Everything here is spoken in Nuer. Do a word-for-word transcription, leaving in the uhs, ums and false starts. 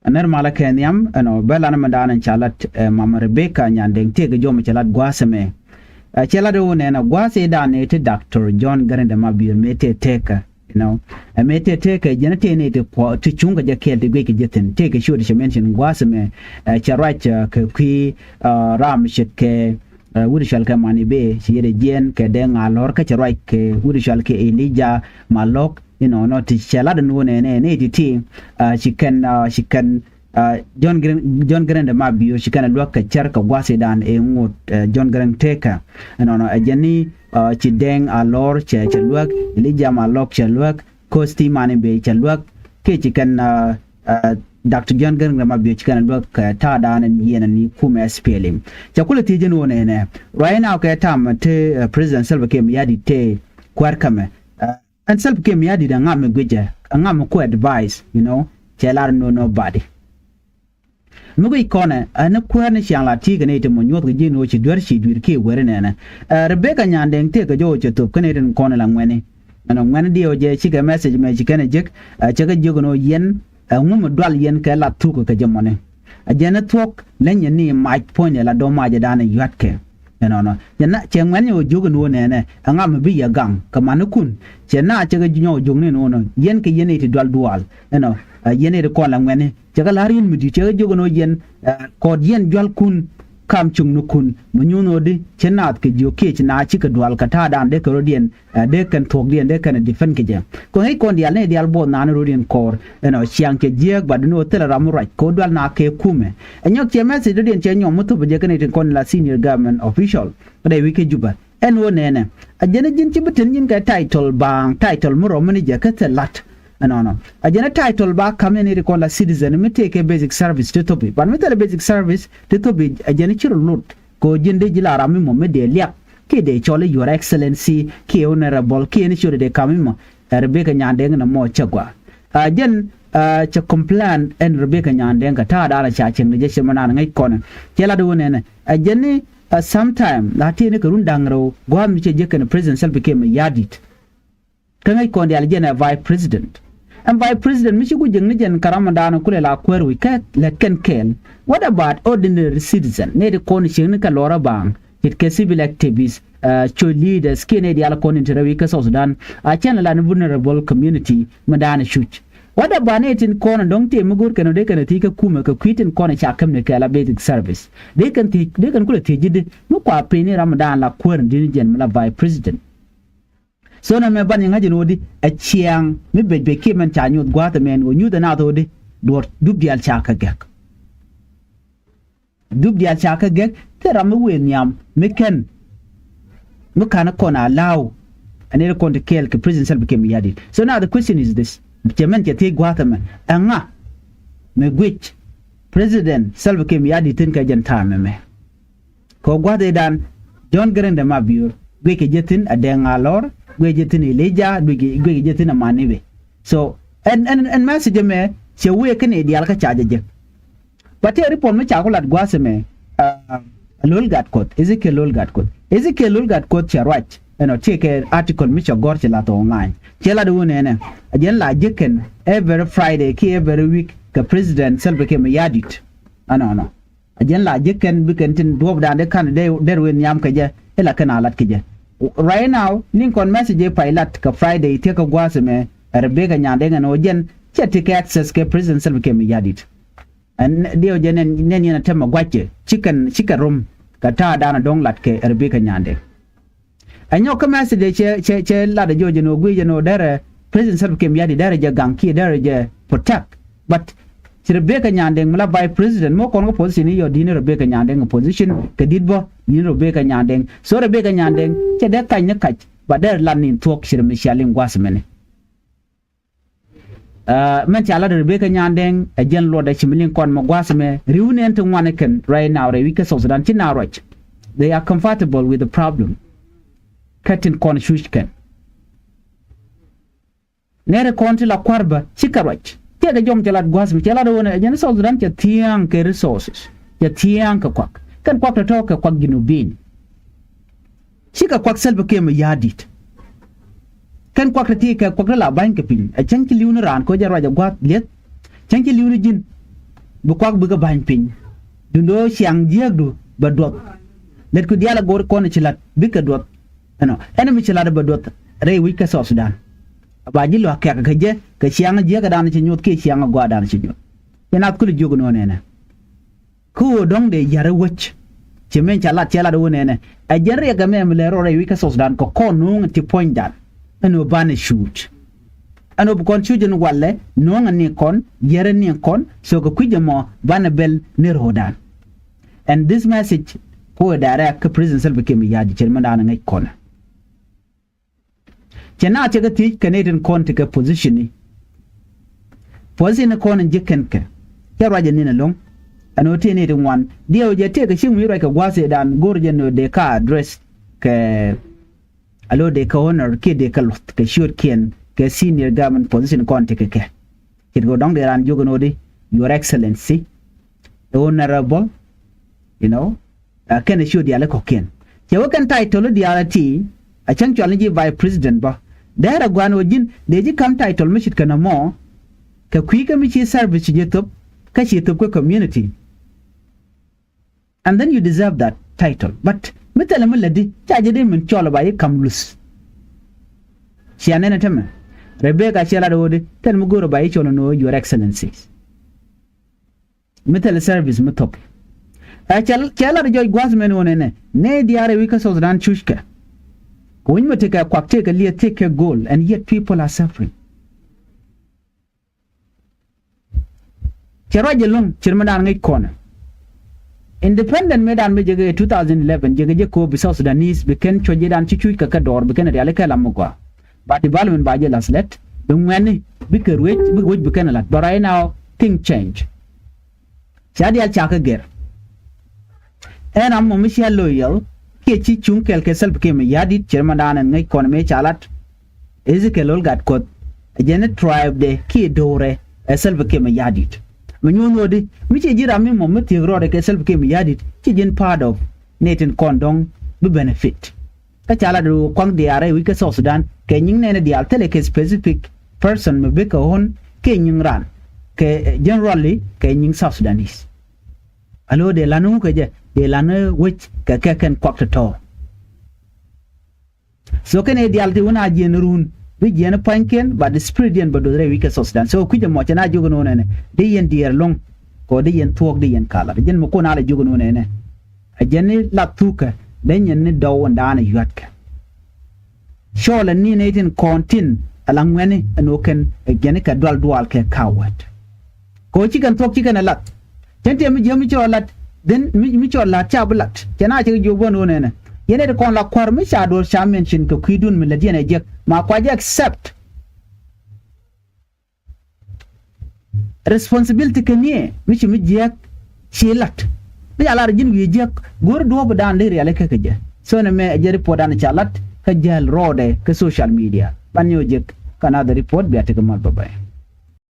Nɛr malä kɛ nhiam ɛnɔ bɛ lan mɛ daan in ca lat, eh, Mama Rebecca Nyandeng tëëkɛ jɔmɛ cɛ lat gua̱a̱th ɛmɛ. Eh, cɛ lat ɛ wä nɛnɛ gua̱a̱th ëëdan ëë ti Doctor John Garang de Mabior mëë tëë tëëkä, you know. Ɛ mëë tëë tëëkä jɛn tëë ni ti kuɔ ti cuŋ kɛ jɛ kɛɛl ti guic kɛ jɛ thi̱n tëëkɛ ciöt cɛ mention gua̱a̱th ɛmɛ. Eh, cɛ ruac, eh, kɛ kui̱, eh, ram ce̱tkɛ, eh, wut cɔal kɛ Mani Bee, ci yet ɛ jiɛn kɛ Dɛŋ Alɔr kä cɛ ruac kɛ wut cɔal kɛ Elijah Malok. Inɔnɔ ti cɛ lat ɛn wä nɛnɛ ni ti ti, ah, ci kɛn, ah, ci kɛn, ah, John Garang, John Garang de Mabior ci kɛn ɛ luäk kɛ cär kɛ gua̱thidan ëë ŋot, eh, John Garang tëëkä. Inɔnɔ ɛ jɛn ni, ah, ci Dɛŋ Alɔr cɛ, cɛ luäk, Elijah Malok cɛ luäk, Kosti Mani Bee cɛ luäk, kɛ ci kɛn, ah, ah, Doctor John Garang de Mabior ci kɛn ɛ luäk kɛ ta̱a̱dan ɛn yiɛn ɛn ni kumɛ S P L M. Cɛ kulɛ thiec ɛn wä nɛnɛ. Right now kɛ tam ti, eh, President Salva Kiir Mayardit tëë kuäär kämɛ. Ah, ɛn Salva Kiir Mayardit ɛŋa mi guicɛ, ɛŋa mi ku advice, you know, cɛ lar no nobody. Mi guic kɔnɛ, ɛn kuäär ni ciaŋ la ti̱i̱ kɛ ni ti mɔ nyuɔth kɛ ji̱n ɣöö ci duer ci dui̱r kiɛ weri nɛnɛ. Eh, Rebecca Nyandeng tëëkɛ jɔw cɛ thop kä ni tin kɔnɛ la ŋuɛni. Ɛn ŋuɛni diɛw jɛ cikɛ message mɛ ci kɛn ɛ jek, eh, cɛ kɛ jiök ɛn ɣöö yɛn, eh, ŋu mi dual yɛn kɛ la thuk kɛ jɛ mɔni. A jɛn ɛ thuɔ̱k leny ni mac puɔ̱ny ɛ la dɔ̱ mac ɛ da̱a̱n ɛ yua̱tkɛ. Ɛnɔnɔ. Cɛ na, cɛ ŋuɛn nyɔk jiök ɛn ɣöö nɛnɛ, ɛŋa mi bi yɛ gaŋ kɛ manikun. Cɛ na cɛ kɛ nyɔk jiök ni ɛn ɣöö nɔ, yɛn kɛ yɛn iti dual dual. Ɛnɔ, ɛ, yɛn iti kɔn la ŋuɛni. Cɛ kɛ la̱r yɛn mi di̱t, cɛ kɛ jiök ɛn ɣöö yɛn, ɛ, kɔɔt yɛn jualkun kam cuŋnikun. Mi nyuun ɣöö di, cɛ naath kɛ jiök kiɛ ci na cikɛ dual kɛ ta̱a̱dan dee kɛ rɔ̱diɛn, ɛ, dee kɛn thuɔ̱kdiɛn, dee kɛn ɛ defend kɛ jɛ. Kɔn ŋäc kɔn diaal ni diaal buɔth naan rɔ̱diɛn kɔɔr. Ɛnɔ, ciaŋ cɛ jiääk, but ni ɣöö thilɛ ram mi ruac, kɛ ɣöö dual na kɛ kumɛ. Ɛ nyɔk cɛ message dɔ̱diɛn cɛ nyɔk mi thop jɛ kɛn itin kɔn la senior government official. Kä dee wi̱c kä Juba. Ɛn ɣöö nɛnɛ. A jɛn a ji̱n ci bi tin nyin kɛ title baaŋ, title mi rɔm mi ni jɛ kä thil lat. Ɛnɔnɔ. A jɛn a title ba kam in itin kɔn la citizen mi tëëkɛ basic service ti thop i̱. But mi thilɛ basic service ti thop i̱, a jɛn a ci rɔ lot. Kɛ ɣöö ji̱n dee ji̱ la ram mi mɔ mi dee liak. Kiɛ dee cɔl i̱ Your Excellency, kiɛ Honorable, kiɛ ni ciötdɛ dee kam mi mɔ. Ɛ Rebecca Nyandeng ni mɔ cɛ gua. A jɛn, a, cɛ complain ɛn Rebecca Nyandeng kɛ ta̱a̱ da̱a̱n a ca cieŋ ni jɛ cɛ mɛ naan ŋäc kɔn. Cɛ lat wä nɛnɛ. A jɛn ni, a, sometime la tiee ni kɛ run da̱ŋ rɛw gua̱a̱th mi cɛ jek kɛn President Salva Kiir Mayardit. Kä ŋäc kɔn diaal jɛn ɛ Vice President. Ɛn Vice President mi ci ku jiäkni jɛn kɛ ram mi da̱a̱n kulɛ la kuäär wi̱c kɛ lät kɛn kɛɛl. What about ordinary citizen? Nɛy ti kɔn ciekni kɛ lɔrä baaŋ. Ce̱tkɛ civil activists, uh, church leaders, kiɛ nɛy diaal kɔn in te rɛw i̱ kä South Sudan. A cɛn la ni vulnerable community mi da̱a̱n cuc. What about nɛy tin kɔn dɔ̱ŋ tëë mi go̱o̱r kɛn dee kɛn thiec kä kumɛ kɛ kui̱ tin kɔn ca käm ni kɛ la basic service. Dee kɛn thiec, dee kɛn kulɛ thiec ji̱ di mi kua piny ni ram mi da̱a̱n la kuäär in di̱t ni jɛn mi la Vice President. So nɛmɛ banɛ ŋa̱c ɛn ɣöö di ɛ ciaŋ mi bec bec kiɛ mɛn ca nyuuth gua̱a̱th ɛmɛn ɣöö nyuuth ɛ naath ɣöö di duɔ̱ɔ̱r dup diaal ca kä gɛk. Dup diaal ca kä gɛk thil ram mi wëë nhiam mi kɛn mi ka̱n kɔn a la̱a̱w. Ɛn ɛ ri kɔn ti kɛɛl kɛ President Salva Kiir Mayardit. So now the question is this. Cɛ mɛn cɛ thiec gua̱a̱th ɛmɛ ɛŋa mi guic President Salva Kiir Mayardit thi̱n kɛ jɛn ta̱a̱ mɛmɛ. Kɛ gua̱th i̱dan John Garang de Mabior guic kɛ jɛ thi̱n a Dɛŋ Alɔr, guic kɛ jɛ thi̱n Elijah, guic kɛ jɛ thi̱n a Mani Bee. So ɛn ɛn ɛn message ɛmɛ cɛ wëë kɛn i̱ diaal kä ca jɛ jek. But tëë report mi ca ku lat gua̱th ɛmɛ, uh, Lol Gatkuoth, Ezekiel Lol Gatkuoth. Ezekiel Lol Gatkuoth cɛ ruac ɛn ɔ tëë kɛ article mi cɛ gɔ̱r cɛ lath online. Cɛ lat wun ɛnɛ a jɛn la jek kɛn every Friday kiɛ every week kɛ President Salva Kiir Mayardit. Ɛnɔnɔ. A jɛn la jek kɛn bi kɛn tin duɔ̱ɔ̱pdan dee ka̱n dee der wen nhiam kɛ jɛ ila kɛn a lat kɛ jɛ. Right now ni kɔn message ɛ pay lat kɛ Friday thiek kɛ gua̱a̱th ɛmɛ ɛ Rebecca Nyandeng ɛn ɣöö jɛn cɛ ti kɛ access kɛ President Salva Kiir Mayardit. Ɛn diɛw jɛ nɛn nɛn yɛn a tɛm a gua̱cɛ ci kɛn ci kɛ rom kɛ ta̱a̱dan a dɔ̱ŋ lat kɛ ɛ Rebecca Nyandeng. Ɛ nyɔk kä message cɛ cɛ cɛ lat ɛ jɔɔc ɛn ɣöö guic ɛn ɣöö derɛ President Salva Kiir Mayardit derɛ jɛ gaŋ kiɛ derɛ jɛ protect. But ci Rebecca Nyandeng mi la Vice President mi wä kɔn kä position i̱ yɔ di̱t ni Rebecca Nyandeng ɛ position kɛ di̱t bä di̱t ni Rebecca Nyandeng. So Rebecca Nyandeng cɛ dee kac ni kac ba derɛ lat ni thuɔ̱k ci rɛ mi cia liŋ gua̱th mɛni. Aa, mɛn ca lat Rebecca Nyandeng ɛ jɛn luɔtdɛ ci mi liŋ kɔn mɛ gua̱a̱th mɛ ri̱w nɛn ti ŋuan ikɛn right now rɛy wi̱c kä South Sudan ci na ruac. They are comfortable with the problem. Kä tin kɔn cuc kɛn. Nɛrɛ kɔn ti la kua̱r bä ci kɛ ruac. Tëëkɛ jɔm cɛ lat gua̱a̱th mɛ cɛ lat ɣöö nɛ ɛ jɛn South Sudan cɛ thia̱a̱ŋ kɛ resources. Cɛ thia̱a̱ŋ kɛ kuak. Kɛn kuak tɔ̱tɔ̱ kɛ kuak Junubin. Cikɛ kuak Salva Kiir Mayardit. Kɛn kuak ti ti kɛ kuak ti la ba̱ny kɛ piny. Ɛ cäŋ ci li̱w ni raan kɛ jɛ ruac ɛ gua̱a̱th lieth. Cäŋ ci li̱w ni ji̱n. bi kuak bikɛ ba̱ny piny. Duundɛ ɣöö ciaŋ jiääkdu bɛ duɔth. Lɛtku diaal a go̱o̱r kɔn ci la̱t bikɛ duɔth. Ɛnɔ ɛn mi ci la̱t bɛ duɔth rɛy wi̱c kä South Sudan. A ba ji̱ lua̱k kɛ̈k kɛ jɛ kɛ ciaŋ jiääkädan ci nyuɔth kiɛ ciaŋ gɔaadan ci nyuɔth. Yɛn a thukul jiök nöönɛ nɛ. Kä ɣöö dɔ̱ŋ dee ya̱r i̱ wec. Ci min ca lat cɛ lat i̱ wä nɛnɛ. Ɛ jɛn riɛk ɛmɛ mi lɛ rɔ rɛy wi̱c kä South Sudan kɛ kɔn nuɔ̱ŋ ti puɔ̱nydan. Ɛn ɣöö banɛ cuuc. Ɛn ɣöö bi kɔn cuuc ɛn walɛ nuɔ̱ŋ ɛn ni kɔn yɛr ɛn ni kɔn. So kɛ kui̱c ɛmɔ banɛ bɛl ni ro̱o̱dan. And this message kuɛ direct kä President Salva Kiir Mayardit cɛ min daanɛ ŋäc kɔnɛ. Cɛ naath cɛ kɛ thiec kɛ nɛy tin kɔn tekɛ position ni. Position ni kɔn in ji̱ kɛn kɛ cɛ ruacɛ ni̱n ɛlɔ̱ŋ. Ɛn ɣöö tëë nɛy tin ŋuan diɛw jɛ tëëkɛ cieŋ mi ruac kɛ gua̱a̱th ëëdan go̱o̱r jɛ ni ɣöö dee ka address kɛ a lo̱ dee kɛ honor kiɛ dee kɛ luth kɛ ciötkiɛn kɛ senior government position kɔn tekɛ kɛ. Ce̱tkɛ ɣöö dɔ̱ŋ dee raan jiök ɛn ɣöö di, Your Excellency, the Honorable, you know, a kɛn a ciöt diaal i̱ kɔ̱kiɛn. Cɛ wä kɛn title diaal a ti a cäŋ cual ni ji̱ Vice President bä. Dɛɛr a gua̱a̱n ɣöö ji̱n dee ji̱ ka̱m title mi ce̱tkɛ nɔmɔ kɛ kui̱ kä mi ci service ci jɛ thöp kä ci thöp kä community. And then you deserve that title. But mi thilɛ mi lätdi ca jɛ dee min cɔl ɛ ba ji̱ ka̱m luth. Cia nɛn ɛ tämɛ Rebecca ciɛ lat ɣöö di thil mi go̱o̱r ɛ ba ji̱ cɔl ɛn ɣöö Your Excellency. Mi thilɛ service mi thop. Ɛ cɛ lat jɔc gua̱th mɛn ɣöö nɛnɛ nɛy diaal rɛy wi̱c kä South Sudan cuckɛ. Kɛ wi̱c mi tekɛ kuak tekɛ liɛth tekɛ go̱o̱l and yet people are suffering. Cɛ ruac jɛ lo̱ŋ cir mi daan ŋäc kɔnɛ. Independent mi daan mi jekɛ two thousand eleven jekɛ jɛ ko̱o̱p bi South Sudanese bi kɛn cuɔ̱c ji̱ daan ci cuc kɛ kɛ dɔɔr bi kɛn riali kɛ lam mi gɔaa. Ba development ba jɛ lath lɛt bi ŋuɛ̈ni bikɛ ruec bikɛ wec bi kɛn lath. But right now thing change. Ca diaal ca kɛ gɛr. Ɛn ram mɔ mi cia loyal kiɛ ci cuŋ kɛl kɛ Salva Kiir Mayardit cir mɛ daan ɛn ŋäc kɔn mëë ca lat. Ezekiel Ol Gatkuoth ɛ jɛn i̱ tribe dɛ kiɛ do̱rɛ ɛ Salva Kiir Mayardit. Mi nyuɔ̱n ɣöödi mi ci ji̱ ram mi mɔ mi thiek rɔɔdɛ kɛ Salva Kiir Mayardit ci ji̱n part of nɛy tin kɔn dɔ̱ŋ bi benefit. Kä ca lat ɣöö kuaŋ diaal rɛy wi̱c kä South Sudan kɛ nyiŋ nɛɛni diaal thilɛ kɛ specific person mi bikɛ ɣän kɛ nyiŋ ran kɛ generally kɛ nyiŋ South Sudanese. Alo dee lan wukɛ jɛ dee lan wec kɛ kɛ kɛn kuak tɔ̱tɔ̱. So kɛn ɛ diaal ti wun a jiɛn run bi jiɛn pua̱nykiɛn ba di spirit diɛn ba doth rɛy wi̱c kɛ South Sudan. So kui̱c ɛmɔ cɛ na jiök ɛn wun ɛnɛ di yɛn diɛɛr lo̱ŋ kɛ di yɛn thuɔ̱k di yɛn ka lat jɛn mi kun a lɛ jiök ɛn wun ɛnɛ. A jɛn ni lat thukɛ dee nyɛn ni dɔw ɛn daanɛ yua̱tkɛ. Cɔɔl ɛ ni nɛy tin kɔn tin ɛ la ŋuɛ̈ni ɛn ɣöö kɛn ɛ jiɛn kɛ dual dual kɛ coward. Kɛ ɣöö ci kɛn thuɔ̱k ci kɛn ɛ lath. Cɛn tiɛm mi jiäk mi cɔɔl lath dhin mi cɔɔl la̱a̱t ca bi lath cɛ na cɛ kɛ jiök bä ɛn ɣöö nɛnɛ. Yɛn ɛ ti kɔn la kua̱r mi ca duɔ̱ɔ̱r ca mention kɛ kui̱dun mi lät yɛn ɛ jiäk ma kua jɛ accept. Responsibility kɛ niɛ mi ci mi jiäk ci lat. Mi ca lar ji̱n wi̱i̱ jiäk go̱o̱r duɔ̱ɔ̱p dan dee rialikä kɛ jɛ. So nɛ mɛ ɛ jɛ report dan ca lat kä jäl rɔɔdɛ kä social media. Ban nyɛ wä jiäk kä another report bia tekɛ mal bye bye.